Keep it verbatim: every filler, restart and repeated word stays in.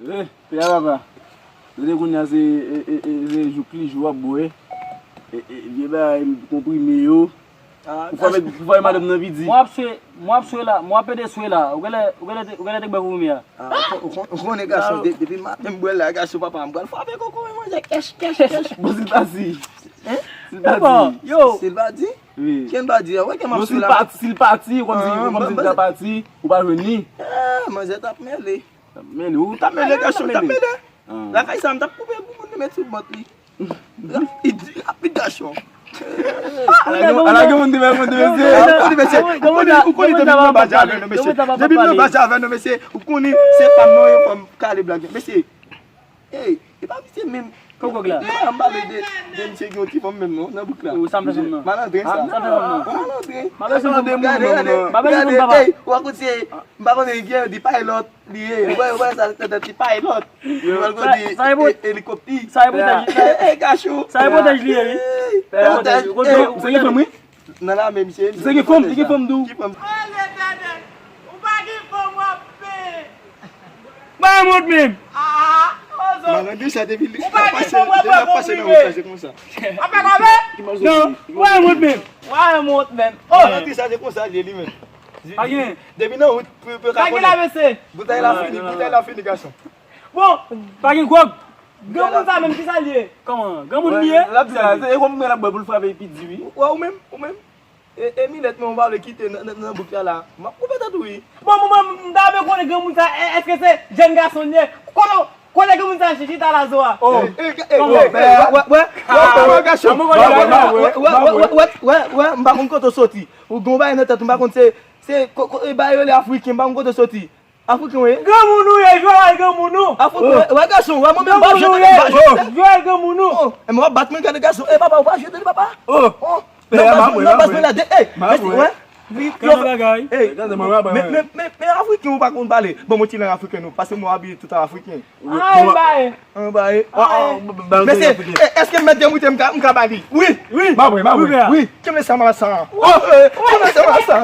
Eh, pè a papa. Tande kounye a se, e, e, e, se jouk li jou ap bwè. E, e, vye bagay konprime yo. Ah, pou fè, pou fè madanm nan piti. Mwen ap swe, mwen ap swe la, mwen ap pede swe la. Ou genlè, ou genlè te, ou genlè te bwè konprime a. Ah, ou kon-, ou kon-, ou konnen gason, de-, depi maten m bwè la, gason papa, m pral frape koko, mwen manje kèch, kèch, kèch. Bon, si l pati. Hein? Si l pati. Yo. Si l pati? Wi. Kè m pati a, wè kè m ap sou la. Non, si l pati, si l pati, ou kòmsi, ou kòmsi l ta pati, ou pa jwenn li. Ah, manzè t ap mele. T ap mele, ou t ap mele, gason, t ap mele. Lakay sa, m t ap koupe pou moun li met sou bòt li. Rapid, rapid, gason. Ala gen, ala gen moun ki fè moun di mesye. Ou konnen, ou konnen depi m nan baz avè nou, mesye. Depi m nan baz avè nou, mesye, ou konnen se pa m non, yo fè m kale blag. Mesye, ey, e pa misye menm. Kòkòk la. M pale de, de misye ki yon ti fanm menm non, nan bouk la. Ou sa m fè fanm nan. Malandren sa. Sa m fè fanm nan. Malandren. Gade, gade, gade, ey, ou pa konn se, m pa konnen gen di pa e lòt. Li ye, ou wè, ou wè sa, tèt, tèt li pa e lòt. Yo. Ou wè l di, sa e, e, elikopti. Sa e pwotèj. Eh, eh, gachou. Sa e pwotèj li ye, wi. Sa e pwotèj. Ou konnen, ou konnen. Nan lame, misye. Misye gen fanm, li gen fanm tou. Ki fanm? O Letènèl, ou pa gen fanm w ap peye. Ba yon mot menm. Ah, ozo. Malandren sa depi li, ou pa gen fanm w ap peye konprime. Pase nan ou sa, se konsa. Apa kabe? Non, ba yon mot menm. Ba yon mot menm. Oh. Malandren sa se konsa li ye li menm. Pa gen. Depi nan wout pou, pou yo ka konnen. Sa ki la, mesye? Boutèy la fini, boutèy la fini, gason. Bon, pa gen gwòg. Granmoun sa menm, ki sa l ye? Kòman? Granmoun li ye? L ap di la, se e gwòg mwen l ap bwè pou l frape epi di wi. Wè, ou menm, ou menm. E, e minèt, men ou pa vle kite nan, nan, nan bouk la la. M ap koupe tèt ou wi. Bon, mwen, mwen, m ta renmen konnen granmoun sa, e, èske se jèn gason l ye? Kote, kote granmoun sa chita la zo a? Oh, eh, eh, eh, kòman? Wè, wè, wè, wè, wè, gason. Wè, wè, wè, m pa konn kote w soti. Ou gen yon bagay nan tèt ou, m pa konn se, se ko-, ko-, e bagay yo rele afriken, m pa konn kote w soti. Afriken w ye? Granmoun ou ye, jwe al granmoun ou. Afriken w ye, wè gason, wè mwen menm m pa jete li, m pa jete. Jwe al granmoun ou. Oh, e mwen w ap bat mwen, gade gason, e papa, ou pa jete li, papa. Oh. Nan baz mwen la, de, ey, mesye, wè. Gade bagay. Ey, men, men, men, men afriken ou pa konn pale. Bon, mwen ti lang afriken nou, paske mwen abiye tout an afriken. Ay, bay. An bay. Mesye, e, èske m mèt demoute m ka, m ka ba li? Wi. Wi. Ba mwen, ba mwen. Wi. Kenbe sa malasa. Oh, eh, kenbe sa malasa.